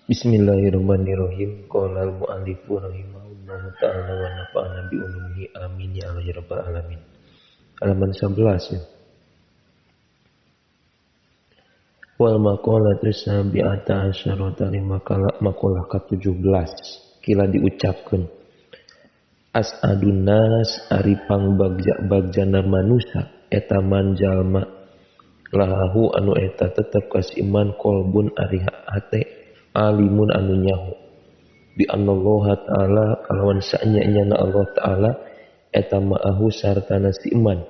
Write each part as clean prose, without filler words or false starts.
Bismillahirrahmanirrahim. Qala al-mu'allifu rahimahullahu ta'ala wa nafa'ana bi ulumihi amin ya Allah ya rabbal alamin. Halaman 11 ya. Wal maqalatu sabi'ata asyarata maqalah ka-17 kila diucapkeun as'adun nas ari pangbagja-bagjana manusa eta man jalma lahu anu eta tetep kasiman kolbun ari hate alimun anu nyaho bi annallaha ta'ala kalawan sanya-nyana Allah ta'ala eta ma'ahu sartana si iman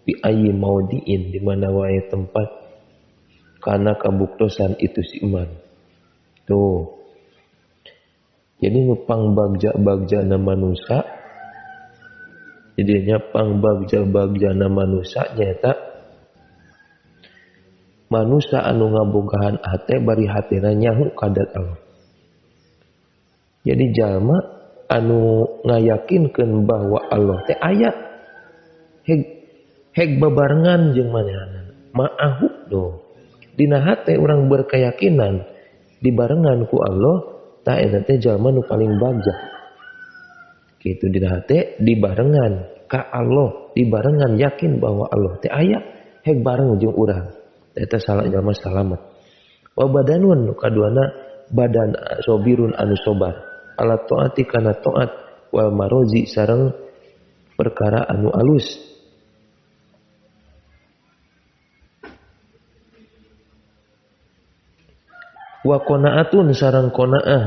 bi ayyi maudiin di mana wae tempat kana kabuktosan itu si iman. Tuh. Jadi nu pangbagja-bagjana manusa, jadinya pangbagja-bagjana manusa nyaeta manusa anu ngabogahan hate bari hatena nyaho kadat Allah. Jadi jalma anu ngayakinkeun bahwa Allah teh aya heg babarengan jeung manehna. Ma'ahu do. Dina hate urang berkeyakinan dibarengan ku Allah tah eta teh jalma nu paling bagja. Kitu dina hate dibarengan ka Allah, dibarengan yakin bahwa Allah teh aya heg bareng jeung urang. Eta salah jalma salamet. Wa badanun nu kaduana badan sobirun anu sobar ala taati kana taat wal marozi sareng perkara anu alus. Wa qanaatun sareng qanaah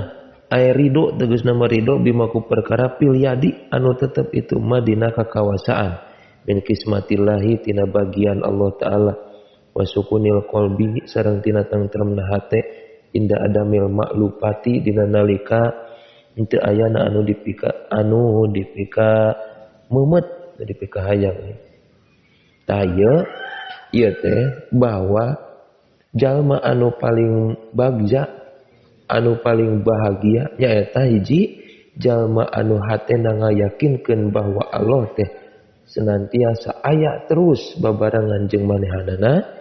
aya ridho tegasna mah ridho bima ku perkara pil yadi anu tetep itu madina kakawasaan min kismatillahi tina bagian Allah taala wa sukunil qalbi sareng tina tengtremna hate inda adamil maklupati dina nalika henteu ayana anu dipika meumeut dipika hayang. Tah ieu teh bahwa jalma anu paling bagja anu paling bahagia nyaeta hiji jalma anu hatena ngayakinkeun bahwa Allah teh senantiasa aya terus babarengan jeung manehanana.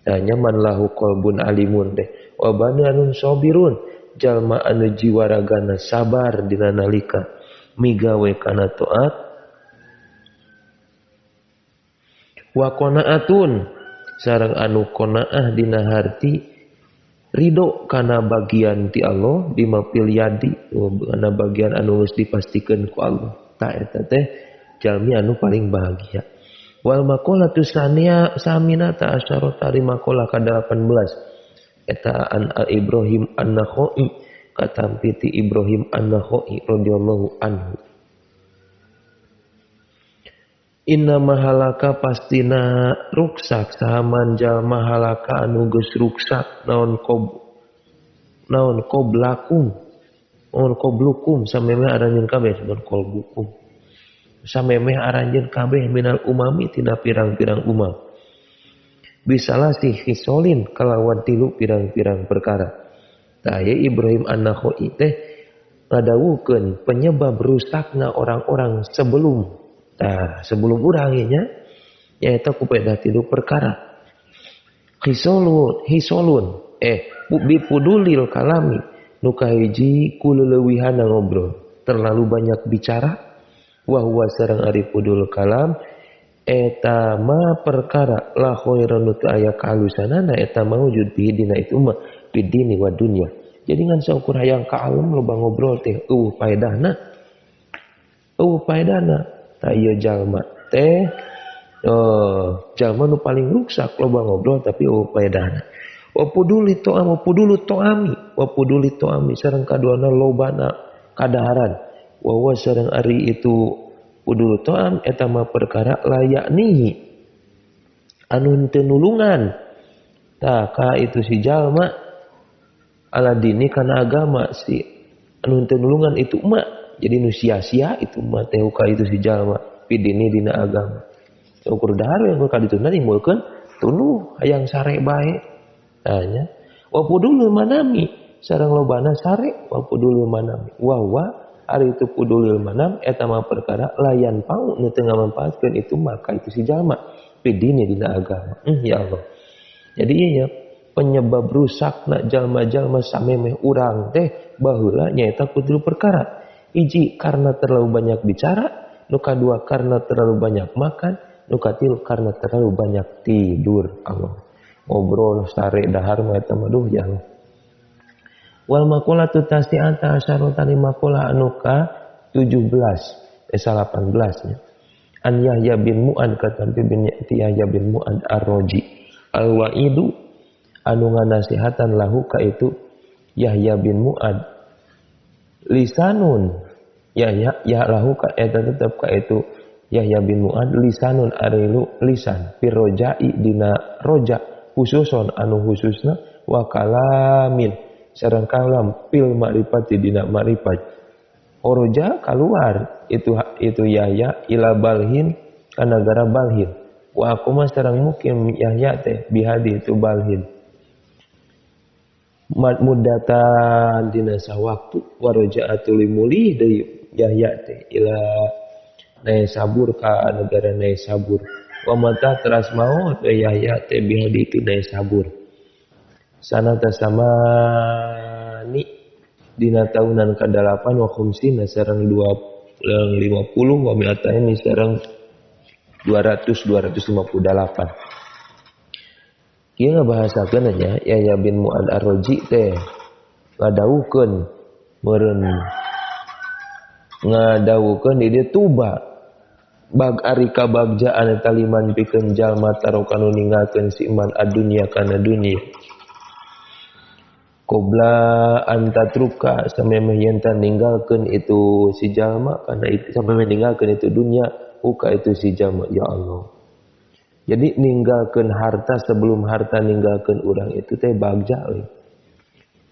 Tah nyaman lahu qalbun alimun teh wa bananun sabirun jalma anu jiwa ragana sabar dina nalika migawe kana taat wa qanaatun sareng anu qanaah dina harti ridho kana bagian ti Allah bima fil yadi kana bagian anu geus dipastikeun ku Allah. Tah eta teh jalmi anu paling bahagia. Wal maqalatu sania saminata asyarata maqalah ka-18 eta an Ibrahim An-Nakhai katampi ti Ibrahim An-Nakhai radhiyallahu anhu. Inna mahalaka pastina ruksak sahaman jalma halaka anu geus ruksak naon qoblakum naon qoblukum samemeh aranjeun kabeh naon qolbukum samemeh aranjeun kabeh minal umami tina pirang-pirang umam bisalasih khisolin kalawan tilu pirang-pirang perkara. Tah Ibrahim An-Nakhai teh ngadawukeun penyebab rusakna orang-orang sebelum. Nah, sebelum urang nya nyaeta ku pedah tilu perkara. Hisolun bipudulil kalami nu kahiji ku leulewihanna ngobrol, terlalu banyak bicara wa huwa sareng ari pudul kalam eta ma perkara la khairan nu teu aya kahalusanana eta maujud bihi dina itu mah fid dini wa dunya. Jadi ngan saukur hayang ka alam loba ngobrol teh eueuh paedahna. Eueuh paedahna. Tah ieu jalma teh jalma nu paling ruksak loba ngobrol tapi eueuh paedahna. Wa puduli to'am wa pudulu to'ami wa puduli to'ami sareng kaduana lobana kadaharan. Wa huwa sareng ari itu pudulu to'am eta mah perkara layaknihi anu teu nulungan. Tah ka itu si jalma ala dini kana agama si anu teu nulungan itu mah jadi nu sia-sia itu mah teh ka itu si jalma pidini dina agama. Ukur dahar yang ka dituna nimbulkeun tunduh hayang sare bae. Tah nya wa pudulul manami sareng lobana sare wa pudulul manami wa wa ari itu pudulul manam eta mah perkara layan pau nu teu ngamanfaatkeun itu maka itu si jalma pidini dina agama. Ya Allah. Jadi ieu nya Penyebab rusakna jalma-jalma samemeh urang teh baheula nyaeta ku tilu perkara. Hiji karena terlalu banyak bicara, nu kadua karena terlalu banyak makan, nu katilu karena terlalu banyak tidur. Allah. Ngobrol sare dahar mah eta mah duh ya Allah. Wal maqalatu tasi'ata asyarata maqalah anu ka 17 18 nya. An Yahya bin Mu'ad katampi bin Yahya bin Mu'ad Ar-Raji al-wa'idu anu nganasihatan lahu ka itu Yahya bin Mu'ad lisanun Yahya ya lahu ka eta tetep ka itu Yahya bin Mu'ad lisanun arilu lisan firrojai dina roja khususon anu khususna wa kalamin sareng kalam fil ma'rifati dina ma'rifat. Oroja keluar itu Yahya ila Balhin ka nagara Balhin. Wa aku mah sareng mukim Yahya teh bihadi itu Balhin. Mudatan dina sawaktu waroja'atu limulih deui Yahya teh ila Naisabur ka negara Naisabur. Wa mata teras maut Yahya teh bihadi itu Naisabur. Sanata samani dina tahunan ka-8 wa khamsina sareng 250 wa mi'ataini sareng 200 258. Kieu ngabahasakeun nya Yahya bin Mu'ad Ar-Raji teh ngadawuhkeun meureun ngadawuhkeun di dieu tuba bag ari kabagjaan eta liman pikeun jalma taroka nu ninggalkeun si iman adunya kana dunia qobla antatruka samemeh yen ninggalkeun itu si jalma kana itu samemeh ninggalkeun itu dunia uka itu si jalma. Ya Allah, jadi ninggalkeun harta sebelum harta ninggalkeun urang itu teh bagja euy.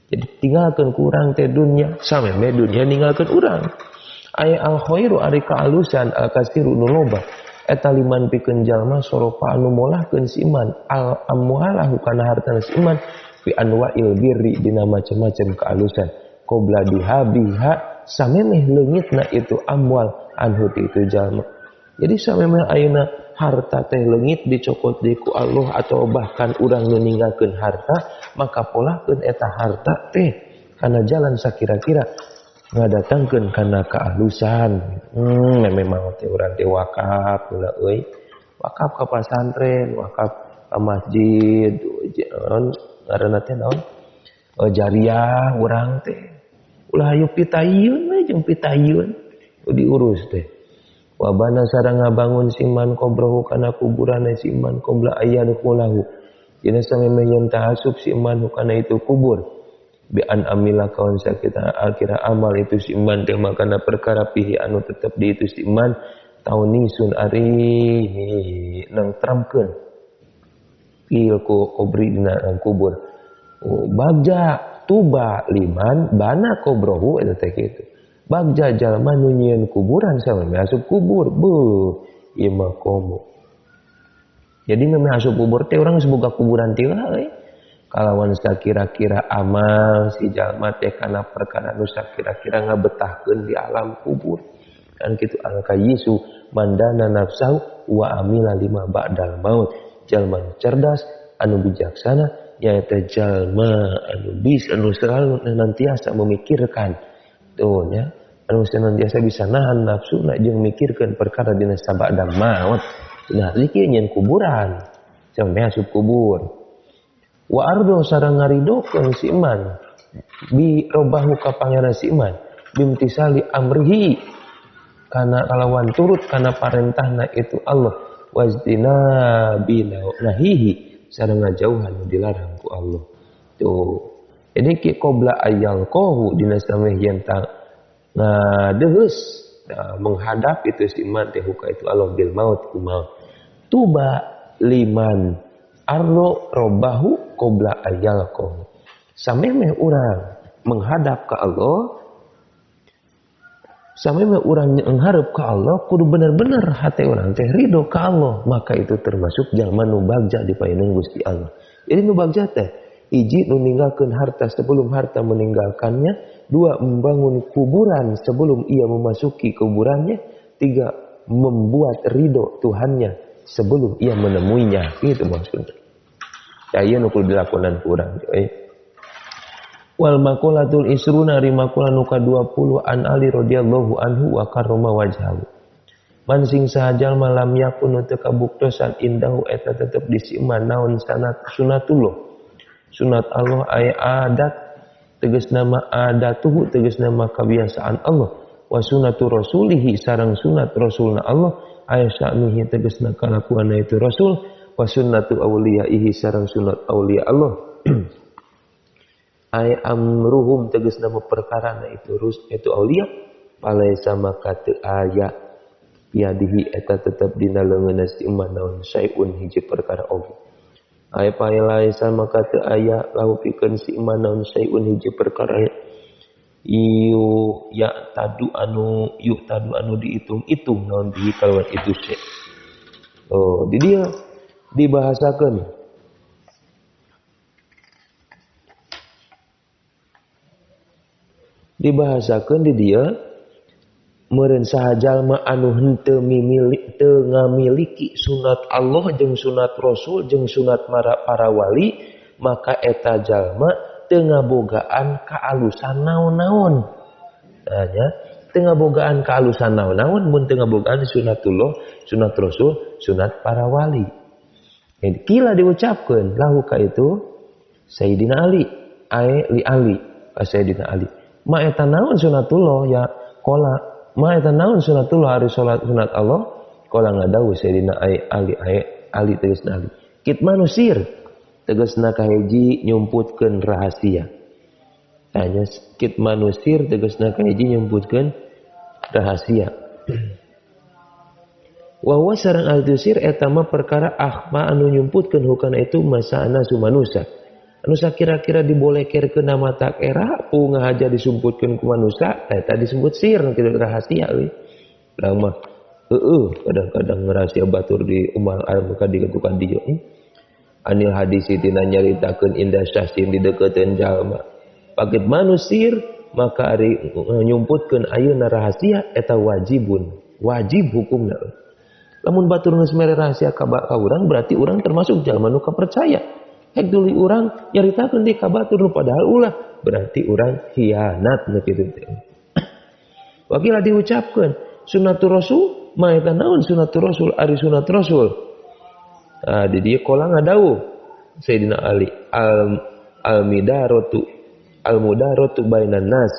Jadi tinggalkeun ku urang teh dunia samemeh dunia ninggalkeun urang. Aya al khairu ari kaalusan al kasiru nu loba eta liman pikeun jalma sorofa anu molahkeun si iman al amwalahu kana hartana si iman fi anwa'il birri dina macam-macam kealusan qobla dihabiha samemeh leungitna itu amwal anhu itu jalma. Jadi samemeh ayeuna harta teh leungit dicokot deui ku Allah atau bahkan urang nu ninggalkeun harta, maka polahkeun eta harta teh kana jalan sakira-kira ngadatangkeun kana kealusan. Memang teh urang teh wakaf heula euy, wakaf ka pasantren, wakaf ka masjid, ngaranna teh naon, jariah urang teh ulah hayu pitayun we jeung pitayun diurus teh. Wabana sareng ngabangun siman qobrohu kana kuburan siman qobla ayyadkhulahu dina samemeh yen ta'asub siman kana itu kubur bi an amila kawan sakita akira amal itu siman teh makana perkara pihi anu tetep di itu siman taunisun ari nang tramkeun il ku kubri dina kubur. Oh, bagja tuba liman bana kubrohu eta teh kitu. Bagja jalma nu nyieun kuburan samemeh asup kubur, beuh ieu mah komo. Jadi memeh asup kubur teh urang geus boga kuburan teh lah euy. Kalawan sakira-kira amal si jalma teh kana perkara nu sakira-kira ngabetahkeun di alam kubur. Kan kitu al kayisu mandana nafsahu wa amila lima ba'dal maut. Jalma nu cerdas anu bijaksana nyaeta jalma anu bis anu selalu senantiasa memikirkan tuh nya anu senantiasa bisa nahan nafsu na jeung mikirkeun perkara dina sabada maut. Nah kieu nyeun kuburan sampe asup kubur. Wa ardo sareng ngaridokeun si iman bi robahu ka pangeran si iman bimtisali amrihi kana kalawan turut kana parentahna itu Allah wazdina bi nahihi sareng ngajauhan dilarang ku Allah. Tuh. Jadi ki qobla ayyalqahu dina sameh yen ta ngadeheus menghadap itu si iman teh huka itu Allah bil maut ku maut. Tuba liman arro robahu qobla ayyalqahu. Samemeh urang menghadap ke Allah, samemeh urang mengharap ke Allah, kudu bener-bener hati urang teh ridho ke Allah, maka itu termasuk jalma nu bagja di payunun Gusti Allah. Jadi nu bagja teh hiji nu ninggalkeun harta sebelum harta meninggalkannya, dua membangun kuburan sebelum ia memasuki kuburannya, tiga membuat ridho Tuhannya sebelum ia menemuinya. Itu maksudnya. Aya nu kudu dilakonan ku urang euy. Wal maqalatul isruna ri maqala nu ka-20 an Ali radhiyallahu anhu wa karrama wajhahu. Man sing saha jalma lam yakun teu kabuktosan indahu eta tetep disiman naon sanat sunatullah. Sunat Allah ay adat tegas nama adatuhu tegas nama kebiasaan Allah wa sunatu rasulihi sareng sunat rasulna Allah ay sya'nihi tegasna kalakuanna itu rasul wa sunnatu awliyaihi sareng sunat aulia Allah ay amruhum tegasna perkarana itu rus itu aulia palaisa maka teu aya biadihi eta tetep dina leungeunna si iman naon syai'un hiji perkara oge ay palaisa maka teu aya lahu pikeun si iman naon syai'un hiji perkara iu ya tadu anu yuk tadu anu dihitung-hitung naon bihi kalawan itu syai. Oh, di dia dibahasakeun dibahasakeun di dia meureun saha jalma anu henteu mimili teu ngamiliki sunat Allah jeung sunat Rasul jeung sunat para wali maka eta jalma teu ngabogaan kaalusan naon-naon. Nah, nya teu ngabogaan kaalusan naon-naon mun teu ngabogaan sunatullah, sunat Rasul, sunat para wali. Jadi kila diucapkeun lahu ka itu Sayyidina Ali, ae li Ali, ka Sayyidina Ali. Ma eta naon sunatullah ya qala ma eta naon sunatullah ari salat sunat Allah qala ngadawuh Sayyidina ae Ali ae Ali tegasna Ali. Kitmanu sir tegasna kahiji nyumputkeun rahasia. Tanya kitmanu sir tegasna kahiji nyumputkeun rahasia. Wa huwa sareng al-tusir eta mah perkara akhma anu nyumputkeun hukana itu masana sumanusa. Anu sakira-kira dibolekerkeun na mata era ku ngahaja disumputkeun ku manusa eta disebut sir kitu rahasia euy. Urang mah heueuh kadang-kadang rahasia batur di umah anu ka ditu ka dieu. Anil hadisi tina nyaritakeun indah syahsin di deukeutkeun jalma. Pakit manusir maka ari nyumputkeun ayeuna rahasia eta wajibun, wajib hukumna. Lamun batur geus mere rahasia ka urang berarti urang termasuk jalma nu kapercaya. Hek tuluy urang nyaritakeun di ka batur nu padahal ulah berarti urang khianat nu kitu teh. Wakila diucapkeun sunnatur rasul ma eta naon sunnatur rasul ari sunat rasul. Ah di dieu kola ngadawuh Sayyidina Ali al midaratu al mudaratu bainan nas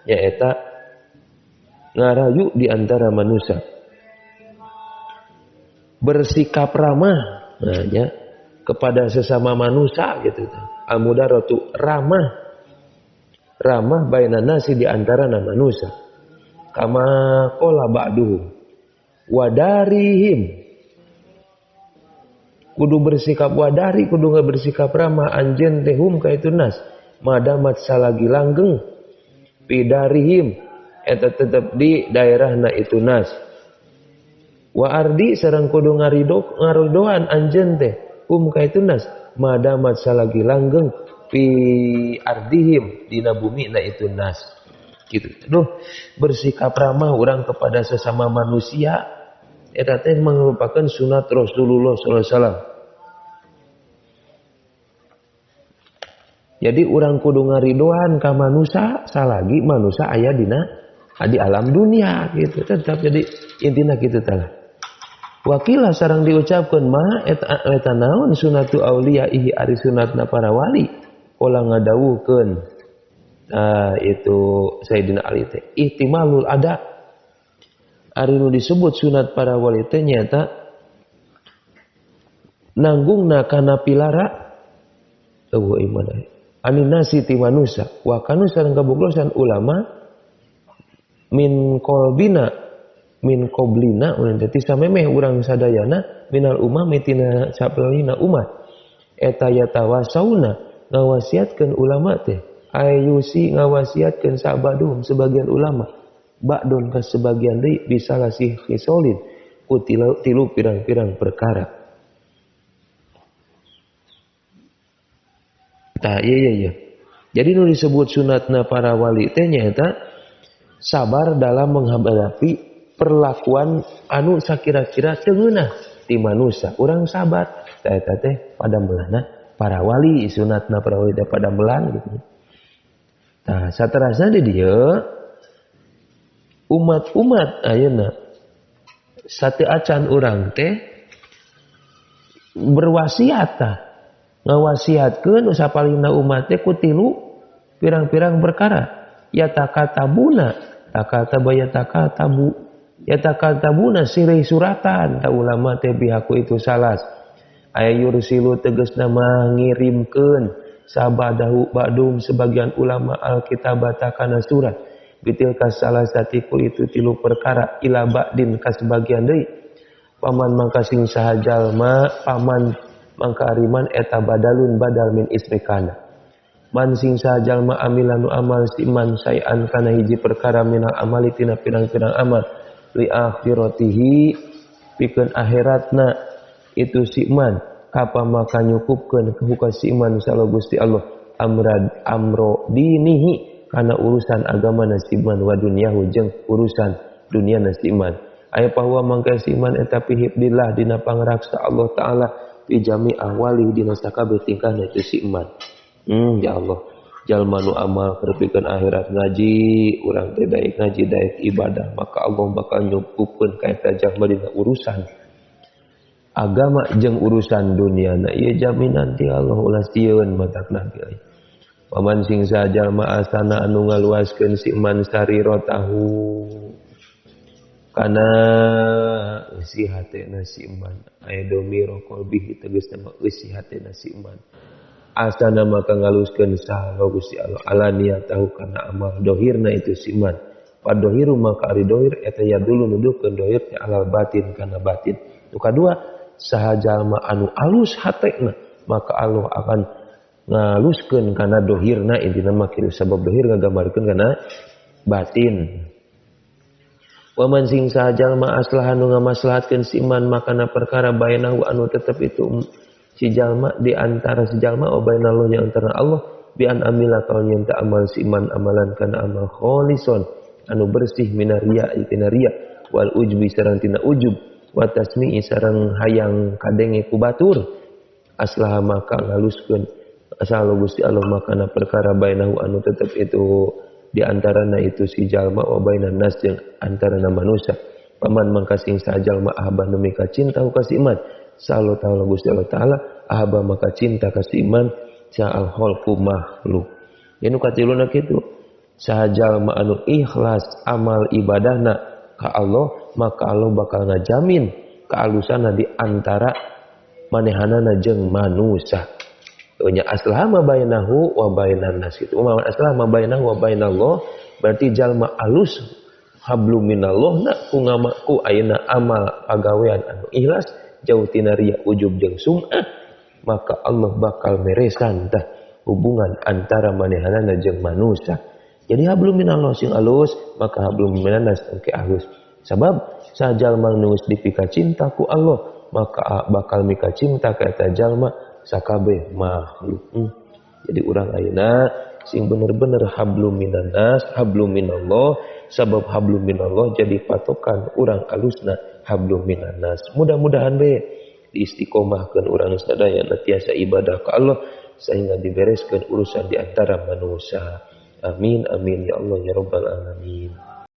nyaeta ngarayu di antara manusia. Bersikap ramah nah, ya, kepada sesama manusia gitu. Al mudaratu ramah. Ramah bainan nasi di antara manusia. Kama qala ba'duhum wadarihim kudu bersikap wadari kudu nggak bersikap ramah anjeun teh hum ka itu nas madamat salagi langgeng pidarihim eta tetep di daerahna itu nas wa ardi sareng kudu ngaridoan anjeun teh hum ka itu nas madamat salagi langgeng pi ardihim dina bumi na itu nas gitu. Duh, bersikap ramah urang kepada sesama manusia eta teh merupakan sunat Rasulullah sallallahu alaihi wasallam. Jadi urang kudu ngaridoan ka manusa salagi manusa aya dina di alam dunia gitu. Tetap jadi intina kitu tah. Wakila sareng diucapkeun ma eta naon sunatu auliya ihi ari sunatna para wali pola ngadawuhkeun. Nah, itu Sayyidina Ali teh ihtimalul ada ari nu disebut sunat para wali teh nyaeta nanggungna kana pilara eueuh iman anin nasi ti manusa wa kanu sareng kaboglosan ulama min qalbina min qablina urang teh samemeh urang sadayana minal umam tina sapalina umat eta yatawasauna ngawasiatkeun ulama teh ayusi ngawasiatkeun sabadum sebagian ulama ba'dun ka sebagian deui bisalasih khisolin ku tilu pirang-pirang perkara. Tah iya iya. Jadi nu disebut sunatna para wali teh nyaeta sabar dalam menghadapi perlakuan anu sakira-kira teu ngeunah ti manusia. Urang sabar tah eta teh pada meulana para wali sunatna para wali da padamelan gitu. Tah saterasna di dieu umat-umat ayeuna sateu acan urang teh berwasiat tah ngawasiatkeun sapalihna umat teh ku tilu pirang-pirang perkara yatakatabuna takataba yatakatabu yatakatabuna sirih suratan ta ulama teh bihaku itu salas aya yursilu tegasna mangirimkeun sabadahu ba'dum sebagian ulama alkitabata kana surat bitilka salasati ku itu tilu perkara ila ba'din ka sebagian deui paman mangka sing saha jalma paman mangka ariman eta badalun badal min ismikana man sing saha jalma amila nu amal si man sayan kana hiji perkara minal amali tina pirang-pirang amal li akhiratihi pikeun akhiratna itu si man kapa maka nyukupkeun ka si iman insyaallah Gusti Allah amrad amro dinihi kana urusan agama si iman wa dunyahu jeung urusan dunia si iman aya bahwa mangka si iman eta pihibdillah dina pangraksa Allah taala fi jami ahwali dina sakabeh tingkahna itu si iman. Ya Allah jalma nu amal keur pikeun akhirat ngaji urang teh daek ngaji daek ibadah maka Allah bakal nyukupkeun ka eta jalma dina urusan agama jeung urusan dunia na ieu jaminan ti Allah ulah sieun matakna ge. Paman sing sajalma asana anu ngaluaskeun si man sariratahu kana eusi hatena si man aya domiro qalbihi tegasna mah eusi hatena si man asana maka ngaluskeun saha Gusti Allah alaniatahu kana amal dohirna itu si man padohiru maka ari dohir eta ya dulu nuduhkeun dohir teh alal batin kana batin. Nu kadua saha jalma anu alus hatena maka Allah akan ngaluskeun kana dohirna intina mah kitu sabab dohir ngagambarkeun kana batin. Wa man sing saha jalma aslaha nu ngamaslahatkeun si iman makana perkara bainahu anu tetep itu si jalma di antara si jalma wa bainallah yang antara Allah bi an amila kaun yen amal si iman amalan kana amal kholison anu bersih minar riya tina riya wal ujbi sareng tina ujub wa tasmi'i sareng hayang kadenge ku batur aslaha maka ngaluskeun asal Gusti Allah makana perkara bainahu anu tetep itu di antarana itu si jalma wa bainan nas jeung antarana manusia paman mangka sing sajalma ahaba nu mika cinta ka si iman sallallahu ta'ala Gusti Allah taala ahaba maka cinta ka si iman sa'al khalqu makhluk anu katiluna kitu saha jalma anu ikhlas amal ibadahna ka Allah maka Allah bakal ngajamin kealusanna di antara manehanana jeung manusia. Nya aslaha ma bainahu wa bainan nas itu. Umaman aslaha ma bainahu wa bainallah berarti jalma alus hablum minallah na ku ngamaku ayeuna amal pagawean anu ikhlas jauh tina riya ujub jeung sum'ah maka Allah bakal meresan tah hubungan antara manehanana jeung manusia. Jadi hablum minallah sing alus maka hablum minannas engke alus. Sabab sajalma nu geus dipika cinta ku Allah maka bakal mika cinta ka eta jalma sakabeh makhluk. Jadi urang ayeuna sing bener-bener hablum minannas, hablum minallah, sabab hablum minallah jadi patokan urang alusna hablum minannas. Mudah-mudahan be diistiqomahkeun urang sadaya tiasa ibadah ka Allah sehingga dibereskeun urusan di antara manusia. Amin amin ya Allah ya rabbal alamin.